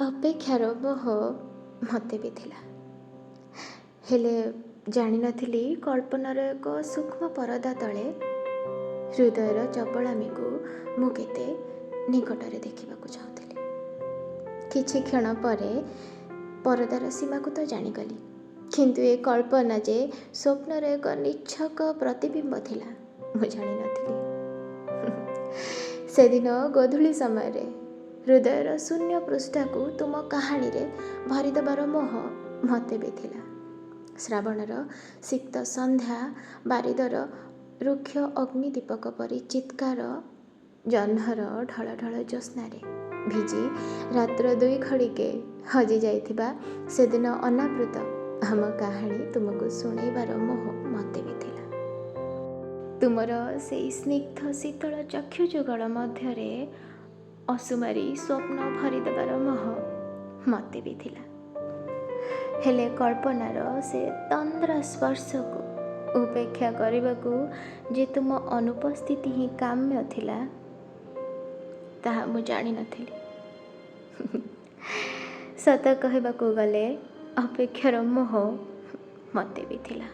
ଅପେକ୍ଷାର ମୋହ ମୋତେ ବି ଥିଲା। ହେଲେ ଜାଣିନଥିଲି କଳ୍ପନାର ଏକ ସୂକ୍ଷ୍ମ ପରଦା ତଳେ ହୃଦୟର ଚପଳାମିକୁ ମୁଁ କେତେ ନିକଟରେ ଦେଖିବାକୁ ଚାହୁଁଥିଲି। କିଛି କ୍ଷଣ ପରେ ପରଦାର ସୀମାକୁ ତ ଜାଣିଗଲି, କିନ୍ତୁ ଏ କଳ୍ପନା ଯେ ସ୍ୱପ୍ନର ଏକ ନିଚ୍ଛକ ପ୍ରତିବିମ୍ବ ଥିଲା, ମୁଁ ଜାଣିନଥିଲି। ସେଦିନ ଗୋଧୂଳି ସମୟରେ ହୃଦୟର ଶୂନ୍ୟ ପୃଷ୍ଠାକୁ ତୁମ କାହାଣୀରେ ଭରିଦେବାର ମୋହ ମୋତେ ବି ଥିଲା। ଶ୍ରାବଣର ସିକ୍ତ ସନ୍ଧ୍ୟା ବାରିଦର ରୁକ୍ଷ ଅଗ୍ନିଦୀପକ ପରି ଚିତ୍କାର ଜହ୍ନର ଢଳଢଳ ଜ୍ୟୋତ୍ସ୍ନାରେ ଭିଜି ରାତ୍ର ଦୁଇ ଘଡ଼ିକେ ହଜି ଯାଇଥିବା ସେଦିନ ଅନାବୃତ ଆମ କାହାଣୀ ତୁମକୁ ଶୁଣେଇବାର ମୋହ ମୋତେ ବି ଥିଲା। ତୁମର ସେଇ ସ୍ନିଗ୍ଧ ଶୀତଳ ଚକ୍ଷୁ ଯୁଗଳ ମଧ୍ୟରେ ଅସୁମାରୀ ସ୍ୱପ୍ନ ଭରିଦେବାର ମୋହ ମୋତେ ବି ଥିଲା। ହେଲେ କଳ୍ପନାର ସେ ତନ୍ଦ୍ରା ସ୍ପର୍ଶକୁ ଉପେକ୍ଷା କରିବାକୁ ଯେ ତୁମ ଅନୁପସ୍ଥିତି ହିଁ କାମ୍ୟ ଥିଲା, ତାହା ମୁଁ ଜାଣିନଥିଲି। ସତ କହିବାକୁ ଗଲେ ଅପେକ୍ଷାର ମୋହ ମୋତେ ବି ଥିଲା।